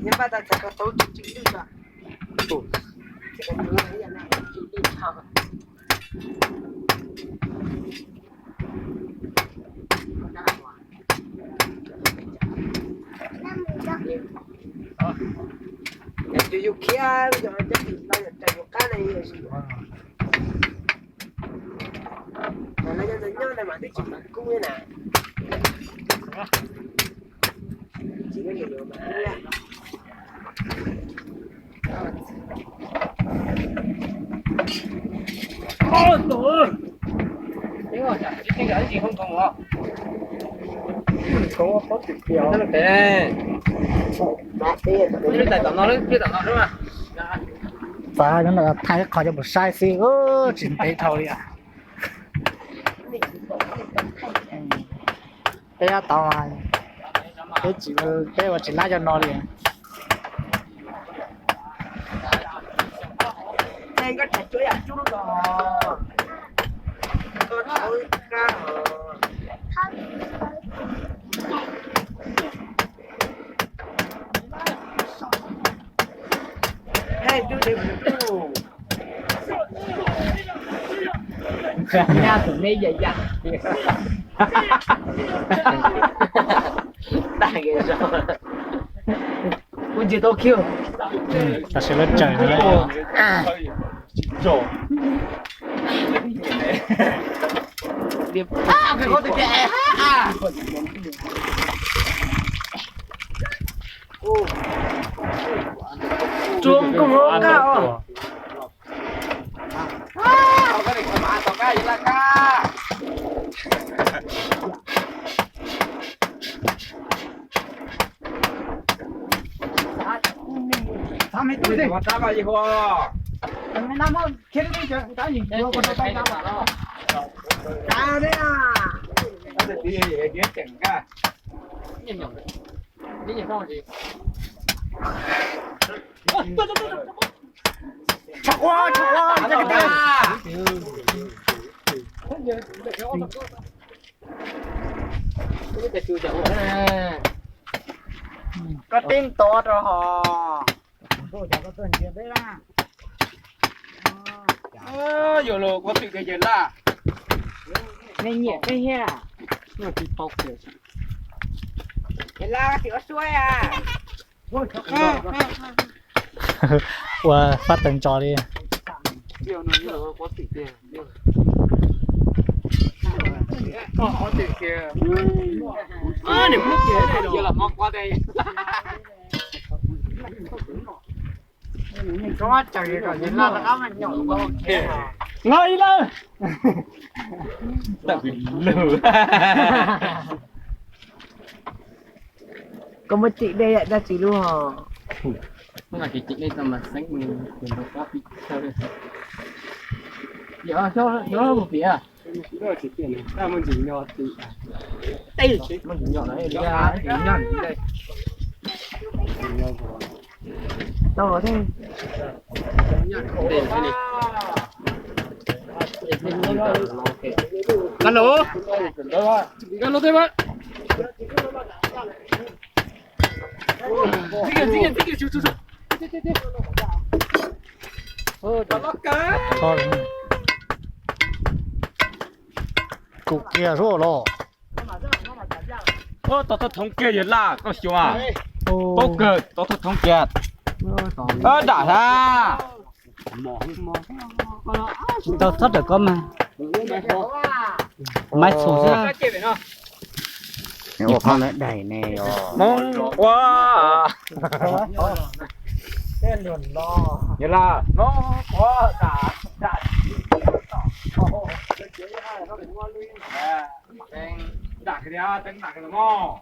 Nyob npaj tau txhais ko taub tsw tsw lwj tso. Yus yus khiav, yus tau yus qab na, yus tsis, lawv nyob ntawd mas twb tsis mam kub na. Txav thaij ib qho coj mus saib xwb, tsis ntev dhau li. Peb tab tom, peb tsis, peb ua tsis lab cov no li. Nyaj tus neb ya ya. Kuv ntsia tau kiag. Tam sim lawv tseem no. Tsuas koj mus qab os. Koj tib nto rau hos. Yog los kuv twm tias yawg Laj. Nej nyiam peb thiab. Yawg Laj, koj tsis ua suab a. Ua fab tawg ntsos li. Nqa ib lawm. Koj muab tsim dej dab tsi lub hos? Alo, alo, teb mas. Kuv kiag zuj los. Tau thoob kiag yawg Laj koj xyuas. Paub kawg, tau thoob kiag. Dam hab. Tau thob rawm koj mas. Maiv txhum xwb. Ua qhov na daim ne os. Hmoob ua. Yawg Laj, Hmoob ua. Dam kiag, teeb dam kiag mog.